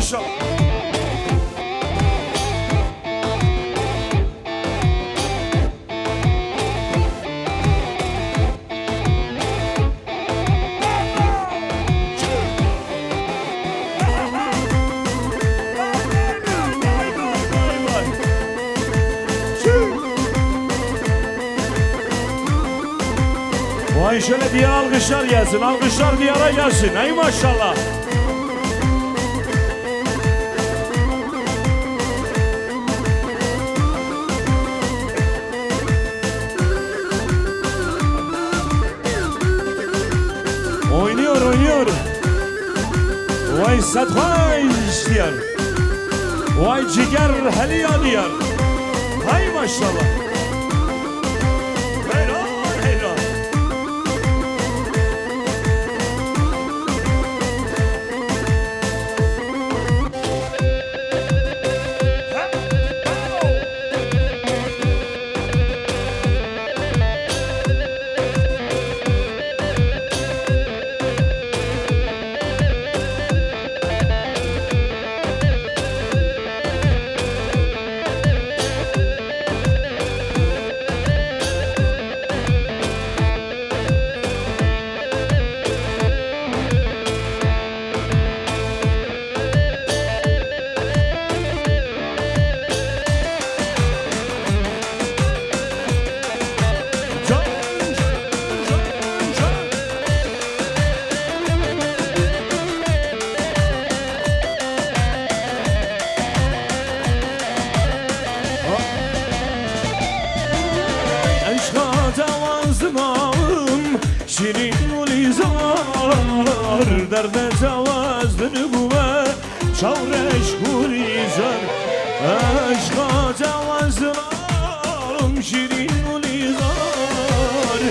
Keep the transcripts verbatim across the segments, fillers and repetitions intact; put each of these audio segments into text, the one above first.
Şa- Vay, şöyle diğer alkışlar gelsin. Alkışlar diyara gelsin. Ey maşallah. Oynuyor, oynuyor. Vay Setvaş diyar. Vay ciger heliya diyar. Hay maşallah. Helal, helal. Eşqa cewaz dimam, şîrîn Gulîzar, derde cewaz din bûme, çawreş Gulîzar. Eşqa cewaz dimam, şîrîn Gulîzar,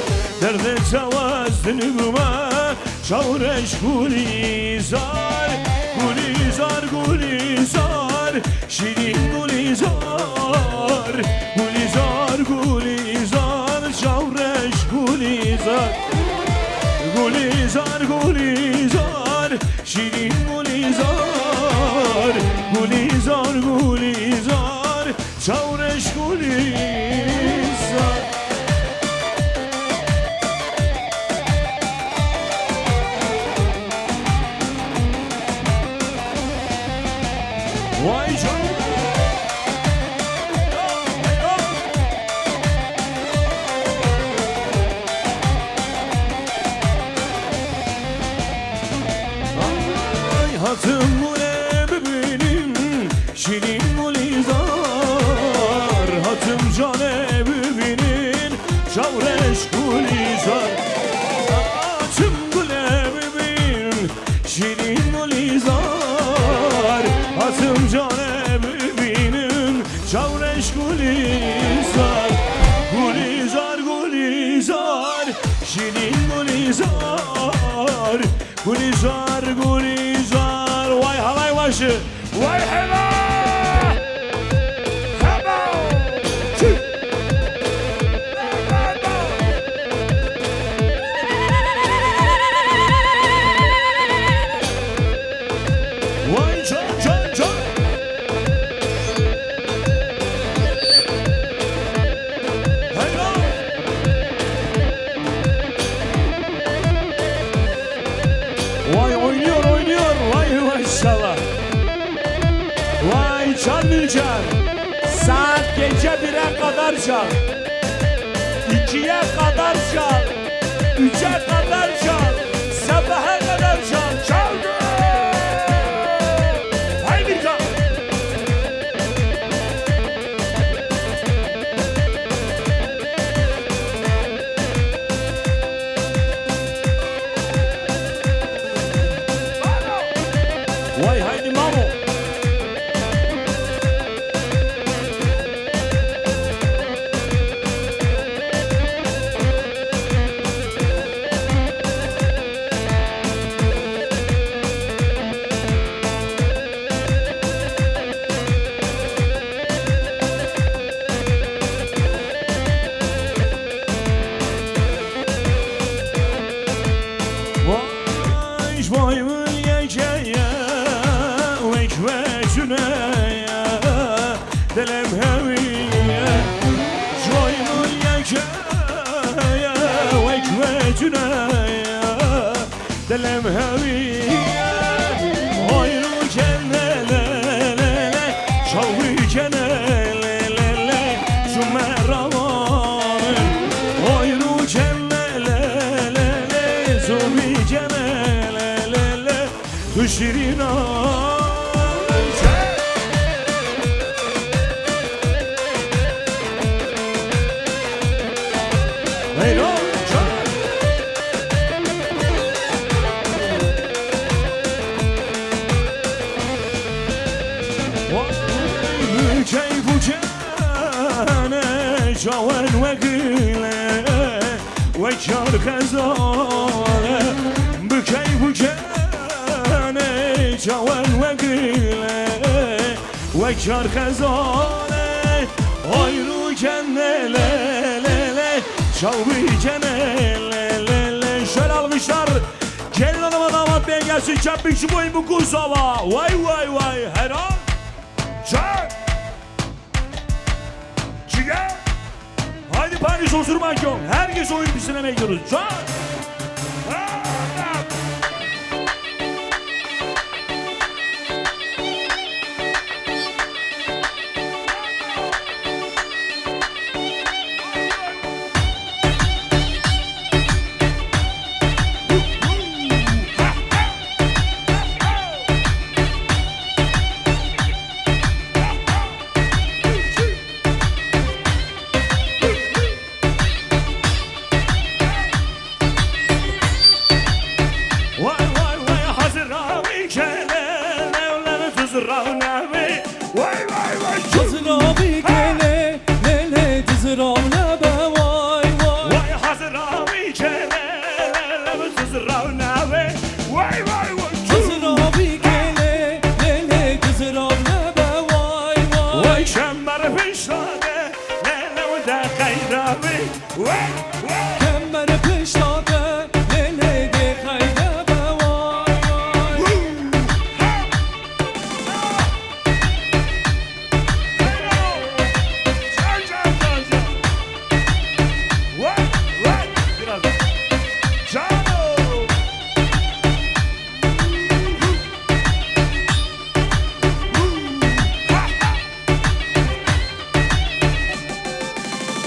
derde cewaz din bûme, çawreş Gulîzar, Gulîzar, Gulîzar, şîrîn Gulîzar, Gulîzar, Gulîzar, çawreş Gulîzar, Gulîzar, Gulîzar, şîrîn Gulîzar, Gulîzar, Gulîzar, çawreş Gulîzar. Vay canına. Ay, hatim Şîrîn Gulîzar, hatim canê bibînin, çawreş Gulîzar. Hatim gulê bibînin, şîrîn Gulîzar, hatim canê bibînin, çawreş Gulîzar. Gulîzar, Gulîzar, şîrîn Gulîzar, Gulîzar, Gulîzar. Vay halay başı. Vay hela! Heba! Çü! Vay can, can, can! Hela! Vay oynuyor, oynuyor. Vay maşallah. Vay çal Nilcan. Saat gece bire kadar çal. İkiye kadar çal. Üçe kadar çal. Sabaha kadar çal. Çal. Hay Nilcan. Vay haydi mamo. Dilê min hewî ye, hayro kene lê lê lê, şawî kene lê lê lê, ji me ravan, hayro kene lê lê lê, zomî kene lê lê lê, tu şirîna. Hey, no, çay. Vay, keyf û çene, çawen wekîle, wek çar xezale, bi keyf û çene, çawen wekîle. Wek çar xezale, hayro kene lê lê lê, şawî kene lê lê lê. Şöyle alkışlar, gelin hanıma damat bey gelsin, çapmış boy bu kuzava. Vay vay vay, herhal. Çak. Ciger. Haydi paylaşın, osurmak yok. Herkes oyun pistine bekliyoruz. Çak. Vay vay vay, hazır abi kele, levler tuzrav nevi. Vay vay vay, hazır abi kele, lele tuzrav nebe, vay vay. Vay hazır abi kele, lele tuzrav nevi. Vay vay vay, hazır abi kele, lele tuzrav nebe, vay vay. Vay şember piştade, lele de kayravi. Kember pişta te, lê lê dê xeyde be, vay vay. Can, can, can, can. Vay, vay. Biraz daha. Cano.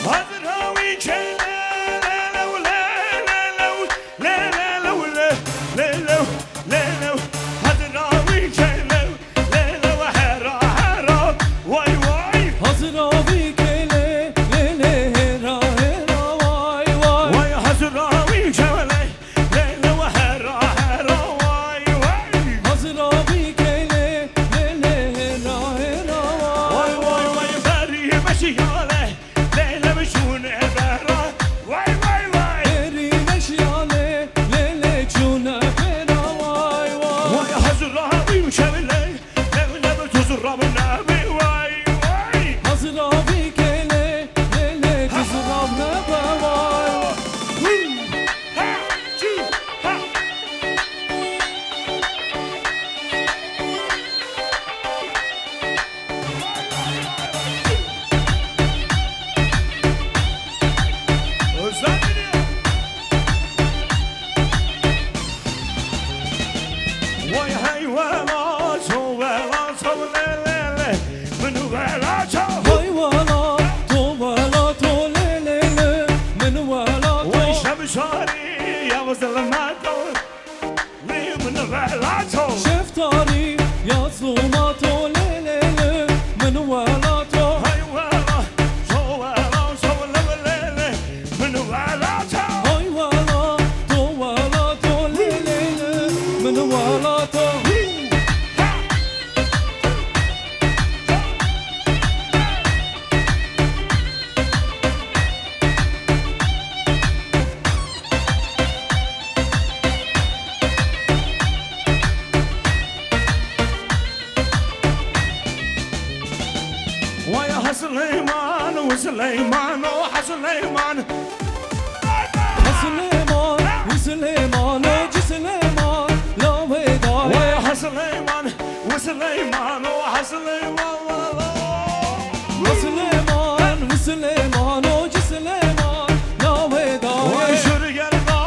Hazır ha wî çê lê lê lew, lê lê lew, lê lê lew, lê lê lew, lê lê lew. Hazır ha wî çê lew, lê lew, hera hera, vay vay. Hazır ha wî kê lê, lê lê, hera hera, vay vay. Vay hazır ha wî çê lê, lê lê we hera hera, vay vay. Hazır abi kele, lê lê, hera hera, vay. Vay vay vay, berî meşiyale, lê lê we şûne bera, vay vay vay. Berî meşiyale, lê lê, çûne bera, vay vay. Vay hazır abi çevle, lê lê we tuzur rabine, vay vay. Hazır abi kele, lê lê, tuzur rabine, vay vay. Ha! Çi! Ha! Özlem geliyor. Vay hey vela, ço vela, ço le le le. Min wela ço. Vay wela, to wela, to le le le. Min wela to. Vay şemşarî ya zilma to. Lê min wela ço. Şeftarî ya zilma to le le le. Min wela to. Hay wela, ço wela, ço le le le. Min wela to. Hay wela, to wela, to le le le. Min wela to. Vay ha Silêman, û Silêman, o ha Silêman. Ha Silêman, û Silêman, o ci Silêman, lawê dayê. Vay ha Silêman, û Silêman, o ha Silêman, la, la. Ha Silêman, û Silêman, o ci Silêman, lawê dayê. Vay jûr gerda,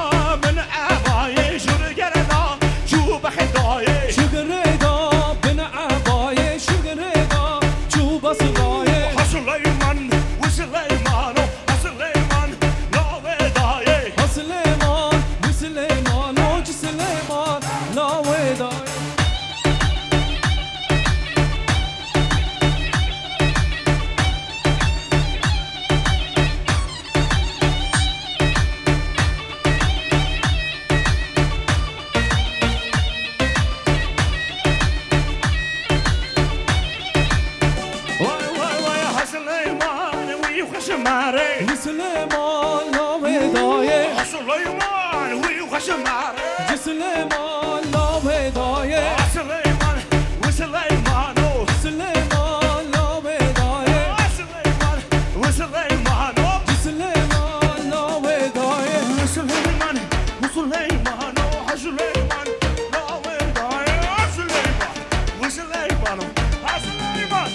Silêman navê dayê. Silêman, wi Silêmano. Silêman navê dayê. Silêman, wi Silêmano. Silêman navê dayê. Silêman, wi Silêmano. Ha Silêman navê dayê. Silêman, wi Silêmano. Ha Silêman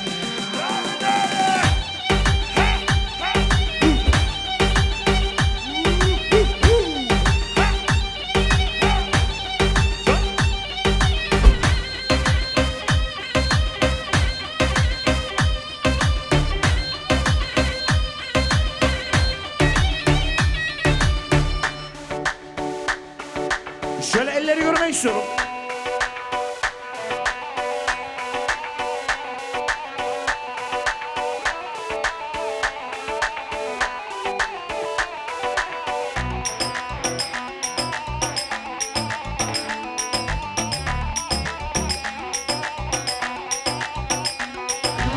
navê dayê. Şöyle elleri görmek istiyorum.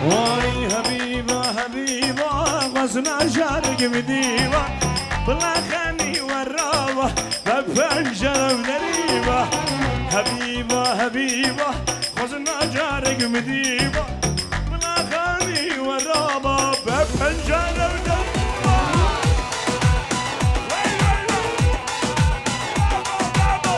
Vay hebîba, hebîba, xwezna carik min dîba, bila xenî we rava, be pencere û derîba. Hebîba, hebîba, xwezna carik min dîba, bila xenî we rava, be pencere û derîba. Wey, wey, wey. Bravo, bravo.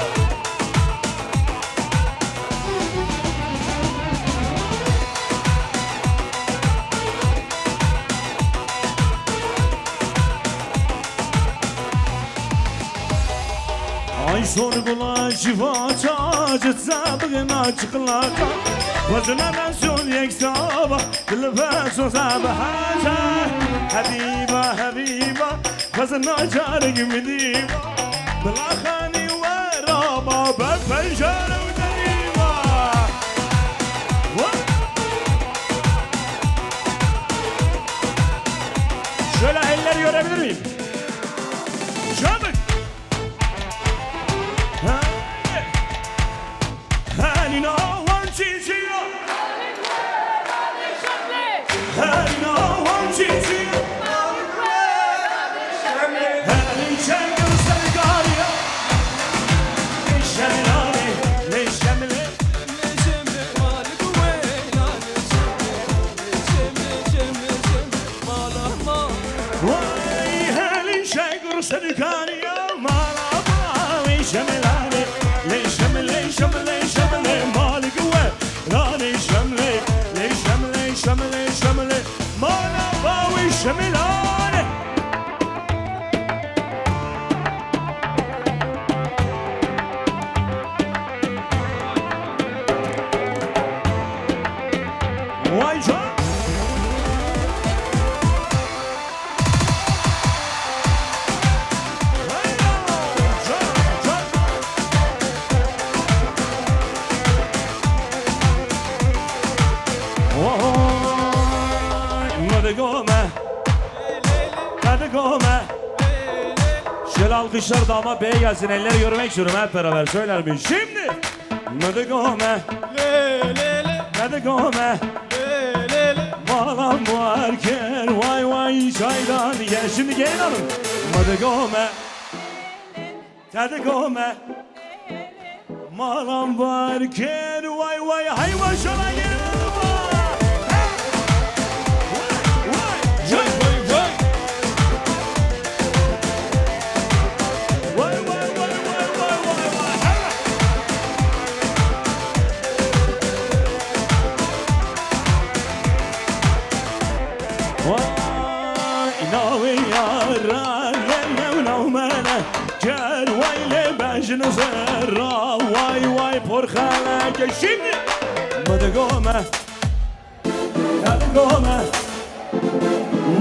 Ay sor gula civaça, citsa bigna çiqlaka. Xwezina ben son yek sava, dil ve son sava haca. Hebîba, hebîba, xwezina carik min dîba. Bila xanî we rama, be pencere û derîba. Şöyle elleri görebilir miyim? Çabuk. Hey. Hey, you know, one, two, three, four. Hey, you know, one, two, three, four. Hey, you check yourself, God, yeah. Leşemlane, leşemle. Vay, helî şegur sedikaniya mala bawi şemelane. Leşem, leşem, leşem, le malik we. La leşem, le, leşem, leşem, leşem, le mala bawi şemelane. Vay can! Hey ya! Can, can! Vay! Medigome! Medigome! Şöyle alkışlar dama beye gelsin. Elleri görmek istiyorum. Hep beraber söyler miyiz? Şimdi. Medigome. Lê, lê, lê. Medigome. Lê, lê, lê. Malam var ker. Vay vay çaydan. Gel şimdi gelin hanım. Medigome. Medigome. Malam var ker. Vay vay. Hay maşallah gelin hanım. Vay, vay, vay. Vay, vay, vay, vay, vay, vay, vay. Vay, navê yara, lê, lê, nav me ne. Ker, vay, lê, bejin zerra. Vay, vay, porxeleke. Şimdi. Medigome. Kadın doğma.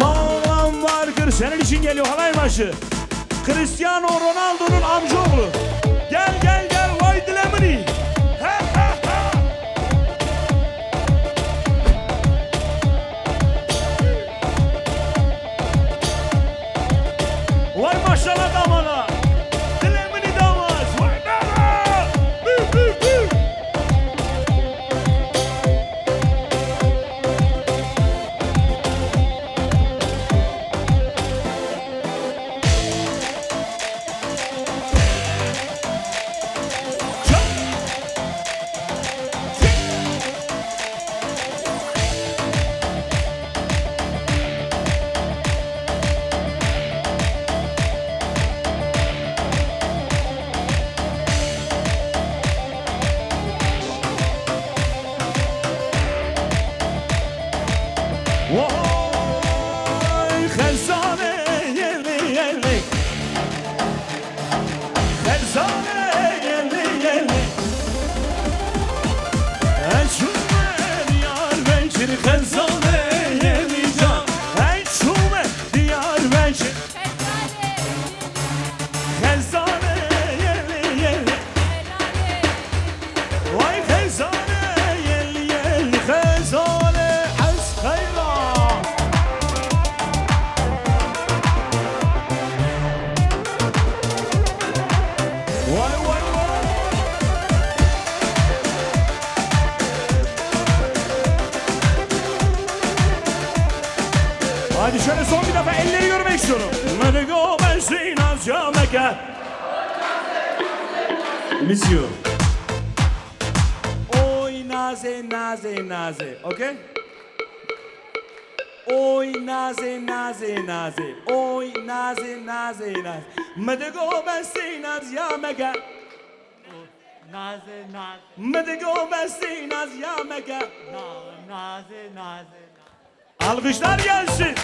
Malam var kır senin için geliyor halay başı. Cristiano Ronaldo'nun amcaoğlu. Gel gel gel vay dilemini. Vay maşallah damada. Dilemini damat. Vay damat. Hü, hü, hü. Xezane yelî yelî. Ez çûme Diyarbekir, xezane yelî can. Ez çûme Diyarbekir. Xezane yelî yelî. Vay xezane yelî yelî, xezane ez xeyra. Vay, vay, vay. Hadi şöyle son bir defa elleri görmek istiyorum. Mıdıgo ben sinaz cameke. Miss you. Oy naze naze naze. Okay? Oy naze naze naze. Oy naze naze naze. Mıdıgo ben sinaz cameke. Naze naze. Mıdıgo ben sinaz cameke. Na, naze naze naze. Alkışlar gelsin.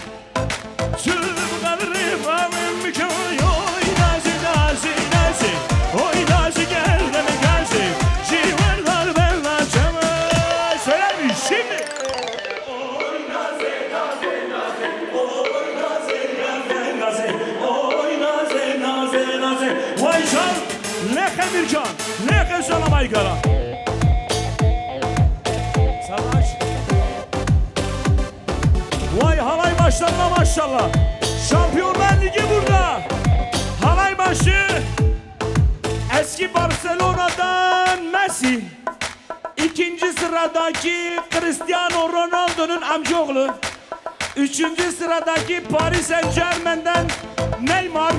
Tüm kadri bağım köy, oy nazi, nazi, nazi. Oy nazi, gel de mi gazi. Civarlar bella çama. Söylemiş şimdi. Oy nazi, nazi, nazi. Oy nazi, nazi, nazi. Oy nazi, nazi, nazi. Vay can, ne Emircan, ne Emircan Amaygara. Savaş. Vay halay başlarına maşallah. Şampiyonlar Ligi burada. Halay başı eski Barcelona'dan Messi. İkinci sıradaki Cristiano Ronaldo'nun amcaoğlu. Üçüncü sıradaki Paris Saint-Germain'den Neymar.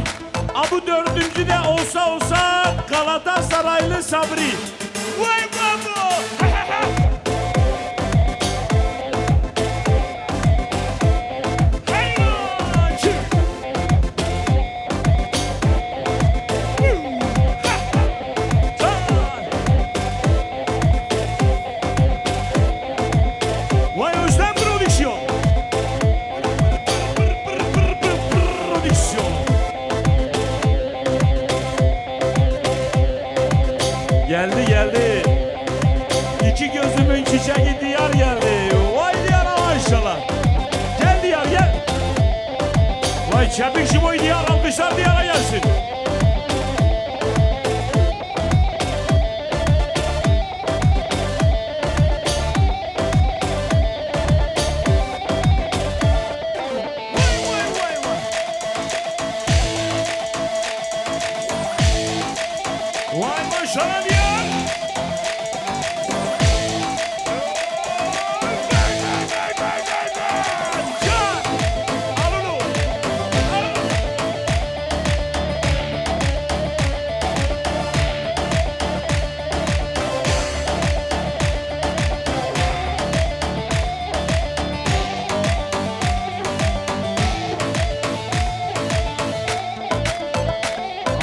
A bu dördüncü de olsa olsa Galatasaraylı Sabri. Vay babo! Vay Özlem Prodüksiyon. Prodüksiyon. Geldi, geldi. İki gözümün çiçeği Diyar geldi. Vay Diyar'a maşallah. Gel Diyar, gel. Vay çepik ji boy Diyar, alkışlar Diyar'a gelsin. Vay, vay, vay, vay. Vay maşallah Diyar.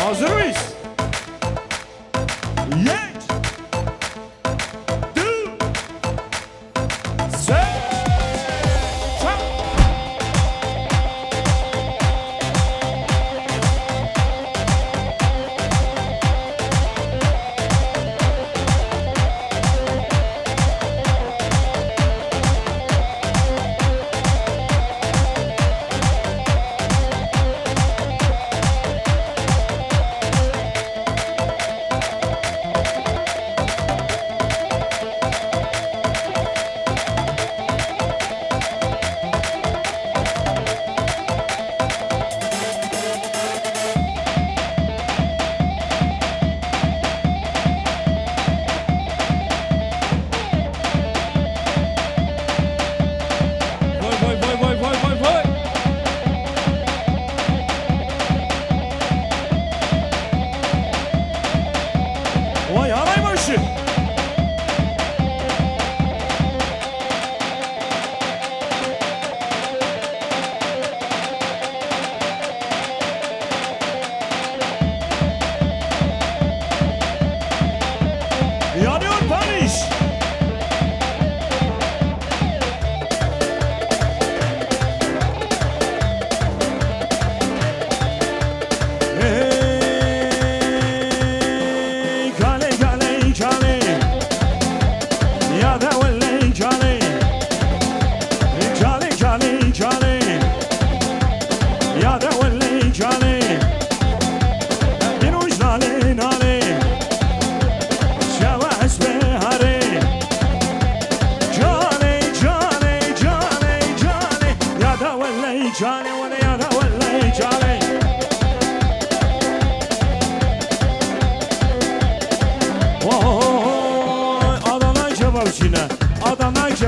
Hazır mıyız? Yek! Du! Se! Ça!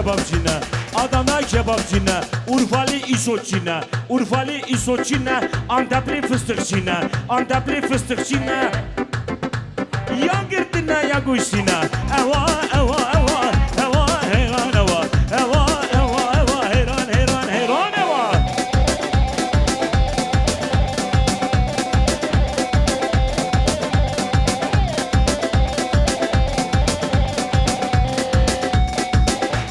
Kebapçî ne, Adana kebapçî ne, Urfalî îsotçî ne, Urfalî îsotçî ne, Anteplî fıstıkçî ne, Anteplî fıstıkçî ne. Ya girtine ya goştine. Ewa, ewa, ewa, ewa, heyran ewa. Ewa, ewa, ewa, heyran, heyran, heyran ewa.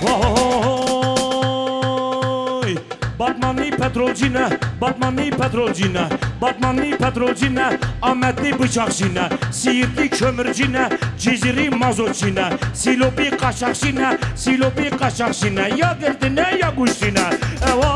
Vay! Batmanî petrolcî ne, Batmanî petrolcî ne, Batmanî petrolcî ne, Ametlî bıçakçî ne, Siirtlî kömürcî ne, Cizîrî mazotçî ne, Sîlopî qaçaxçî ne, Sîlopî qaçaxçî ne, ya girtine ya goştine. Ewa,